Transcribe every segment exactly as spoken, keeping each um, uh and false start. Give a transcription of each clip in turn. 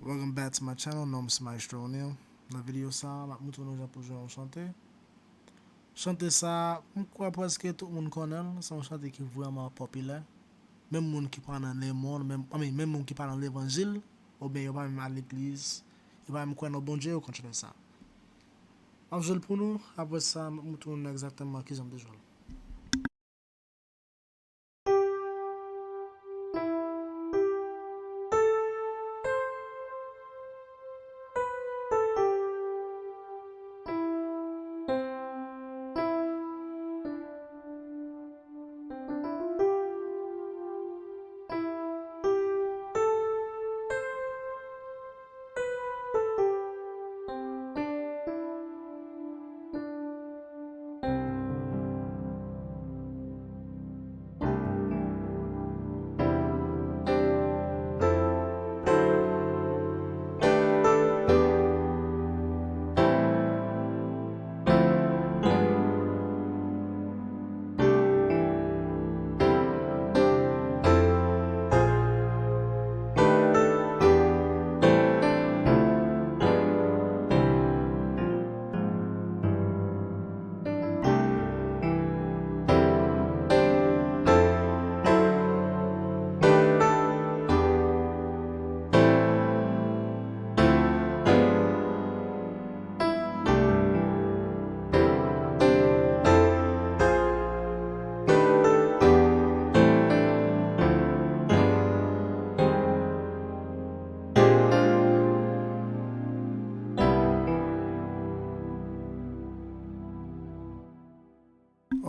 Welcome back to my channel, non m se Maestro O'Neal. Nan videyo sa a, m ap moutre nou jan pou jwe yon chante. Chante sa a, m kwè prèske tout moun konnen l, se yon chante ki vrèman popilè. Menm moun ki pa nan lemonn, menm, I mean, menm moun ki pa nan levanjil, oubyen yo pa menm al legliz, yo pa menm kwè nan Bondye, yo konn chante sa. M ap jwe l pou nou, apre sa, m ap moutre nou egzakteman kijan m te jwe l.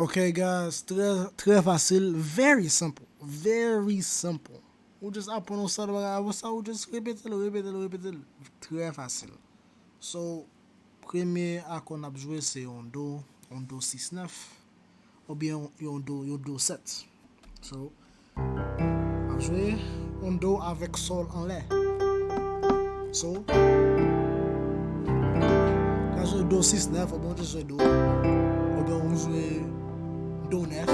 Ok, guys, trè, trè fasil, very simple, very simple. Ou just aprann yon sèl bagay, apre sa, ou just repete l, repete l, repete l. Trè fasil. So, premye akò n ap jwe, se yon do, yon do sis nèf, oubyen yon, yon do, yon do sèt. So, m ap jwe yon do avèk sòl anlè. So, ka jwe do sis nèf, oubyen w te jwe do, oubyen w jwe do nèf,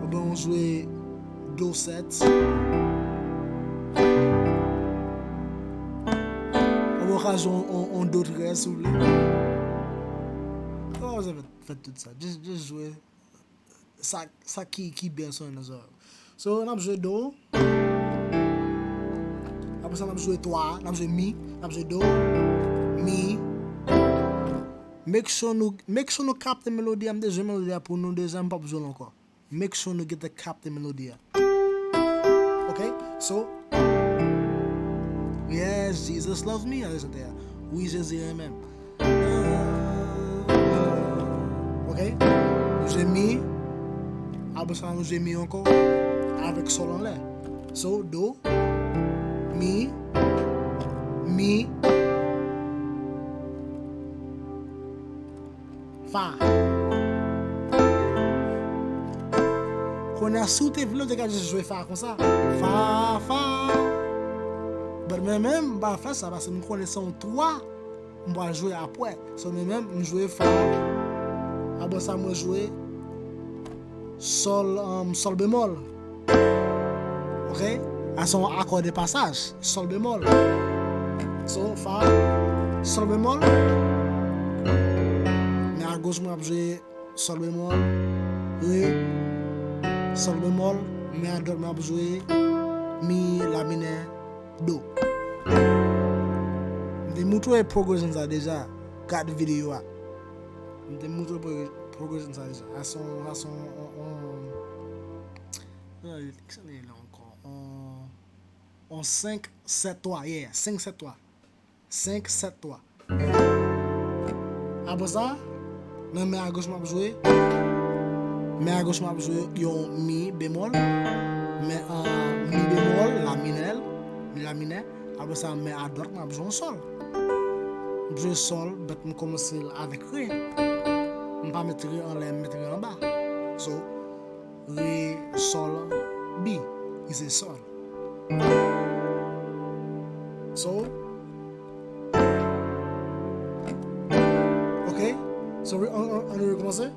oubyen w jwe do sèt, oubyen w ka jwe on, on, on do trèz, si w vle. Ou pa bezwen fè, fè tout sa. Just, just jwe sa, sa ki, ki byen sonnen nan zòrèy ou. So, n ap jwe do. Apre sa, n ap jwe twa, n ap jwe mi, n ap jwe do, mi. Make sure nou, make sure nou kapte melodi a, m te jwe melodi a pou nou deja, m p ap jwe l ankò. Make sure nou gentan kapte melodi a. Ok? So, yes, Jesus loves me, a se chante a. Wi, Jezi renmen m. Ok? Nou jwe mi. Apre sa, nou jwe mi ankò. Avèk sòl anlè. So, do, mi, mi, fa. Kounye a, si w te vle, w te ka jis jwe fa konsa. Fa, fa. But mwen menm, m pa fè sa paske m konnen se yon twa m pral jwe apre. So, mwen menm, m jwe fa. Apre sa, mwen jwe sòl, um, sòl bemòl. Ok? A se yon akò de pasaj. Sòl bemòl. So, fa, sòl bemòl. Men agoch mwen ap jwe sòl bemòl, re, sòl bemòl, men adwat mwen ap jwe mi, la minè, do. M te moutre w progression sa deja, gad videyo a. M te moutre w progre-, progression sa deja. A se yon, a se yon, on, on, kisa l ye la ankò? On, on senk sèt twa, yeah, senk sèt twa. Senk sèt twa. Apre sa, nan men agoch m ap jwe, men agoch m ap jwe yon mi bemòl, men, ah, mi bemòl, la minè, la minè. Apre sa, men adwat m ap jwe yon sòl. M jwe sòl, but m kòmanse l avèk re. M pa met re anlè, m met re anba. So, re, sòl, bi. Ki se sòl. So, ok. So, re-, an, an, ann rekòmanse.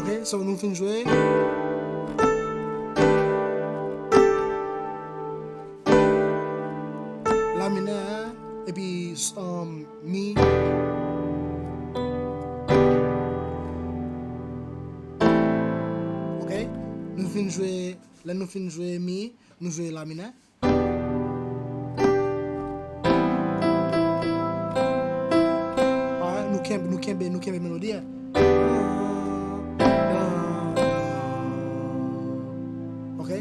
Ok, So, nou fin jwe la minè, epi, um, mi. Ok? Nou fin jwe, lè nou fin jwe mi, nou jwe la minè. Alright, nou kenbe, nou kenbe, nou kenbe melodi a. Ok?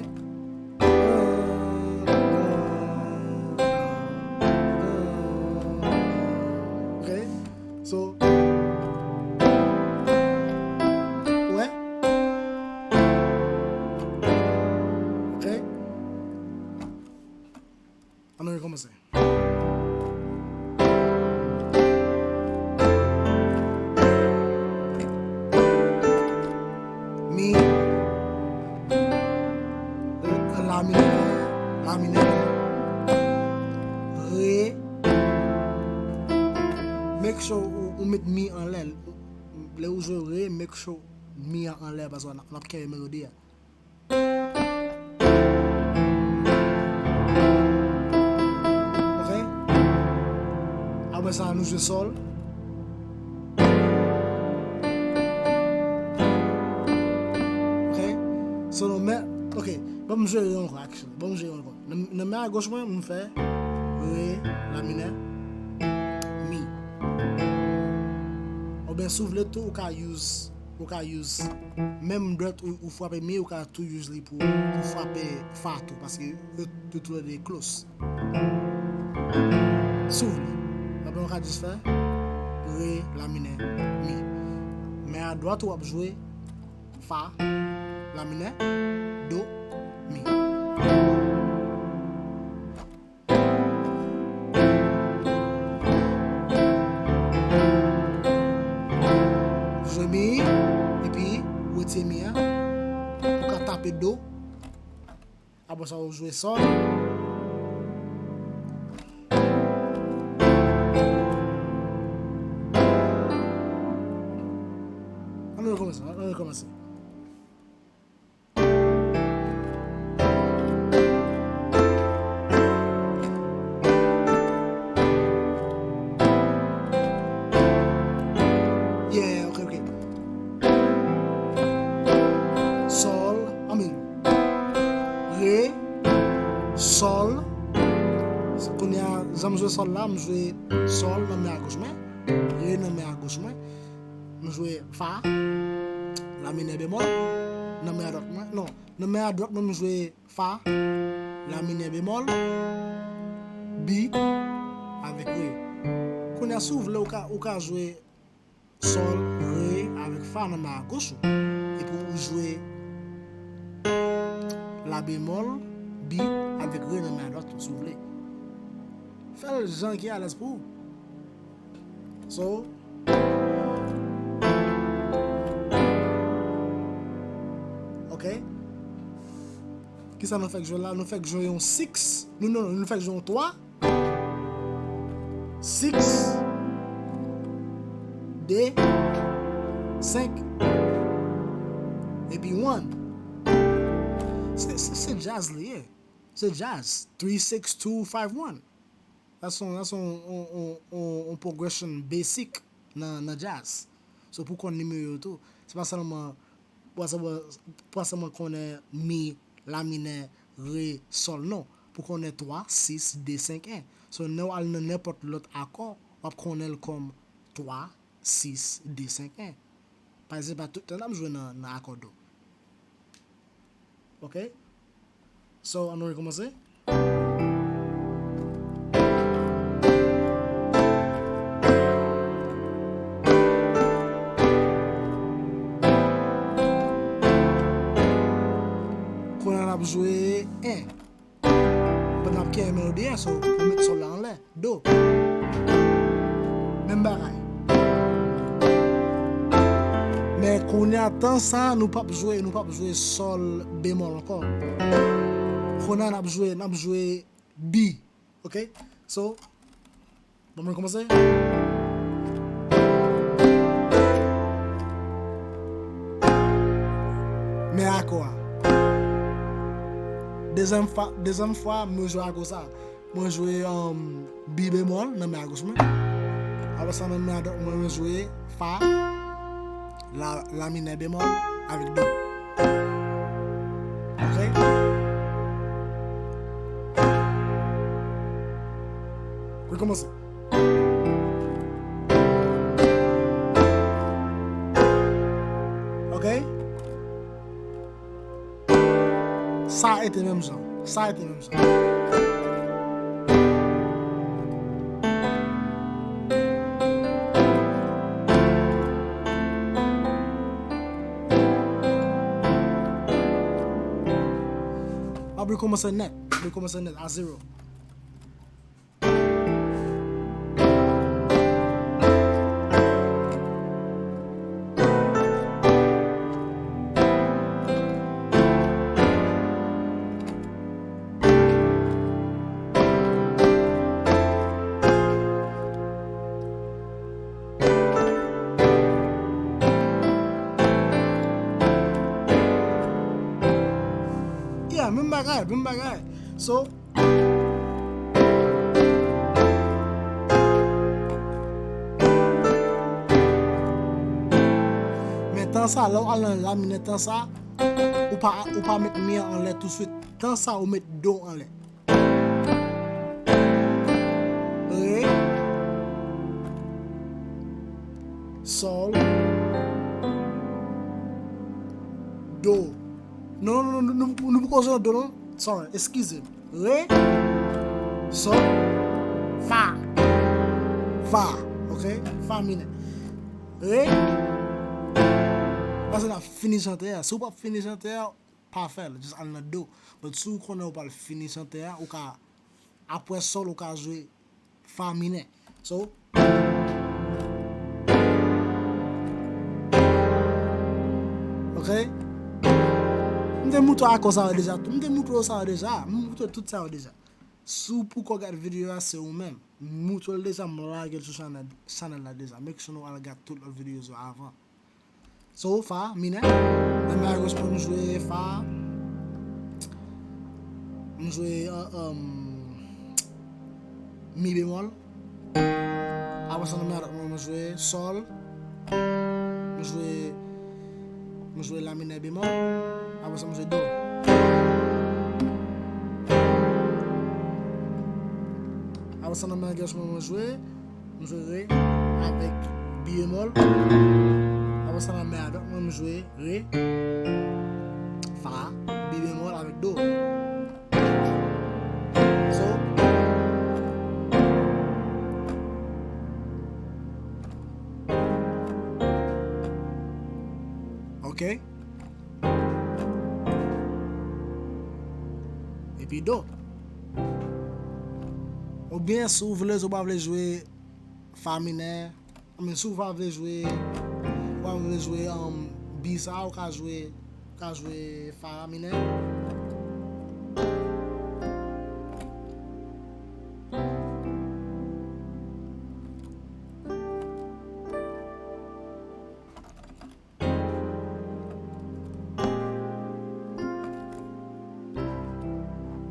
Ok? So, ou wè? Ok? Ann nou rekòmanse. Mi, la minè, la minè, re. Make sure ou, ou met mi anlè. Lè ou jwe re, make sure mi an anlè, paske n ap, n ap kenbe melodi a. Ok? Apre sa, nou jwe sòl. Ok? So, nou men, ok. Ban m jwe re ankò, actually. Ban m jwe re ankò. Nan, nan men a goch mwen, m fè re, la minè, mi. Oubyen si w vle tou, ou ka use, ou ka use menm dwèt ou, ou frape mi, ou ka tou use li pou, pou frape fa tou, paske yo, yo toulède close. Si w vle. Apre ou ka jis fè re, la minè, mi. Men a dwat ou ap jwe fa, la minè, do, mi. Jwe mi, epi retire mi an. Ou ka tape do. Apre sa, ou jwe sòl. Ann nou rekòmanse, ann nou rekòmanse. Yeah, ok, ok. Sòl, I mean, re, sòl. Kounye a, jan m jwe sòl la, m jwe sòl nan men a goch mwen, re nan men a goch mwen. M jwe fa, la minè bemòl, nan men a dwat mwen. Non, nan men a dwat mwen, m jwe fa, la minè bemòl, bi, avèk re. Kounye a, si w vle, ou ka, ou ka jwe sòl, re, avèk fa nan men a goch ou. Epi ou jwe la bemòl, bi, avèk re nan men a dwat ou, si w vle. Fè l jan ki alèz pou ou. So, ok. Kisa nou fèk jwe la? Nou fèk jwe yon six. Nou, non, nou fèk jwe yon twa. Six, de, senk, epi one. Se, se, se jazz li ye. Se jazz. Three, six, two, five, one. Sa se yon, sa se yon, yon, yon, yon, yon progression basic nan, nan jazz. So, pou konn nimewo yo tou, se pa sèlman, pa sèlman, pa sèlman konnen mi, la minè, re, sòl, non. Pou konnen twa, sis, de, senk, en. So, lè w al nan nenpòt lòt akò, w ap konnen l kòm twa, sis, de, senk, en. Pa egzanp, pa tout tan n ap jwe nan, nan akò do. Ok? So, ann nou rekòmanse. Kounye a n ap jwe en. Pandan n ap kenbe melodi a, so, ou met sòl la anlè. Do. Menm bagay. Men kounye a tan sa, nou p ap jwe, nou p ap jwe sòl bemòl ankò. Kounye a n ap jwe, n ap jwe bi. Ok? So, bon, mwen kòmanse. men akò a. Dezyèm fwa, dezyèm fwa, mwen jwe akò sa. Mwen jwe um, bi bemòl nan men agoch mwen. Apre sa, nan men adwat mwen, mwen jwe fa, la, la minè bemòl avèk do. Ok? Rekòmanse. Ok? Sa rete menm jan. Sa rete menm jan. W ap rekòmanse nèt. W ap rekòmanse nèt a zewo. Yeah, menm bagay, menm bagay. So, men tan sa, lè w al nan la minè tan sa, ou pa, ou pa met mi an anlè touswit. Tan sa, ou met do anlè. Re, sòl, do. Non, non, non, nou, nou, nou poko jwe nan do, non. Sorry, eskize m. Re, sòl, fa. Fa, ok? Fa minè. Re, paske n ap fini chante a. Si w p ap fini chante a, pa fè l, just al nan do. But si w konnen w pral fini chante a, ou ka, apre sòl, ou ka jwe fa minè. So, ok? M te moutre w akò sa yo deja tou. M te moutre w sa yo deja. M moutre w tout sa yo deja. Si w poko gad videyo a, se ou menm. M moutre l deja, m lage l sou chanèl, chanèl la deja. Make sure nou al gad tout lòt videyo yo avan. So, fa minè. Nan men agoch mwen, m jwe fa. M jwe uh, um, mi bemòl. Apre sa, nan men adwat mwen, m jwe sòl. M jwe, m jwe la minè bemòl. Apre sa, m jwe do. Apre sa, nan men agoch mwen, m jwe M jwe re avèk bi bemòl. Apre sa, nan men adwat mwen, m jwe re, fa, bi bemòl avèk do. So, ok. Epi do. Oubyen, si w vle, si w pa vle jwe fa minè. I mean, si w pa vle jwe, w pa vle jwe um, bi sa, ou ka jwe, ou ka jwe fa minè.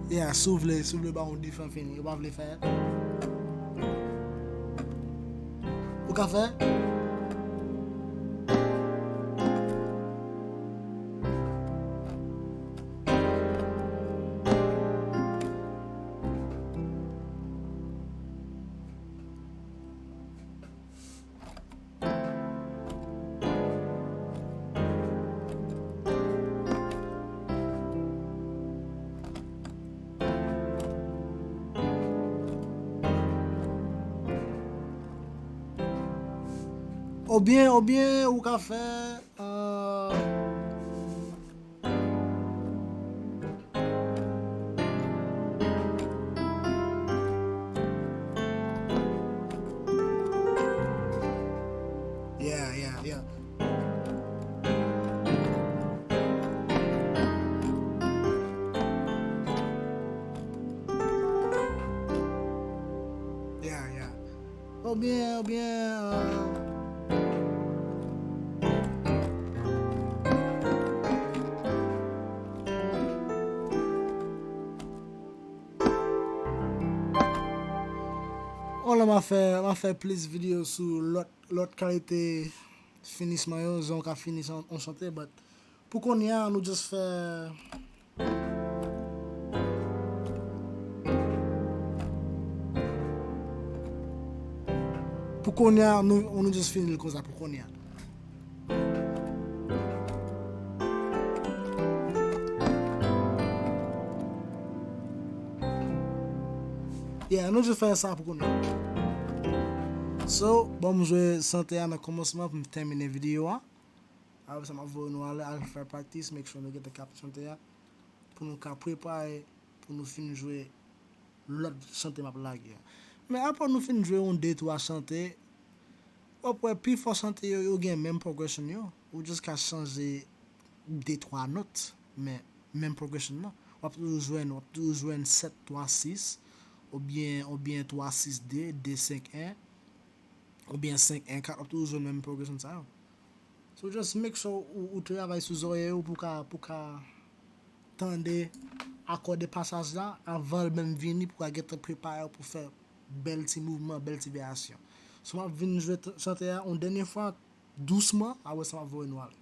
Yeah, si w vle, si w vle ba yon diferan fini, ou pa vle fè. Ou ka fè. Oubyen, oubyen, ou ka fè, euh, Yeah, yeah, yeah. Yeah, yeah. Oubyen, oubyen, euh, Bon, la m a fè, m a fè plis videyo sou lòt, lòt kalite finisman yo, jan w ka finis yon, yon chante, but pou kounye a, nou just fè, pou kounye a, nou, nou just fini l konsa pou kounye a. Yeah, nou just fè sa pou kounye a. So, ban m jwe chante a nan kòmansman pou m tèmine videyo a. Apre sa, m ap voye nou ale, al fè practice, make sure nou gentan ka ap chante a. Pou nou ka prepare, pou nou fin jwe lòt chante m ap lage a. Men apre nou fin jwe yon de twa chante, w ap wè pifò chante yo, yo gen menm progression yo. Ou just ka chanje de twa nòt, men menm progression nan. W ap toujou jwenn, w ap toujou jwenn sèt twa sis, oubyen, oubyen twa sis de, de senk en, oubyen senk en kat, w ap toujou jwenn menm progression sa yo. So just make sure ou, ou travay sou zòrèy ou pou ka, pou ka tande akò de pasaj la, avan l menm vini, pou ka gentan prepare w pou fè bèl ti mouvman, bèl ti varyasyon. So m ap vin jwe t-, chante a yon dènye fwa, dousman, apre sa m ap voye nou ale.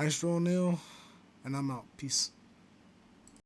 Maestro O'Neal, and I'm out. Peace.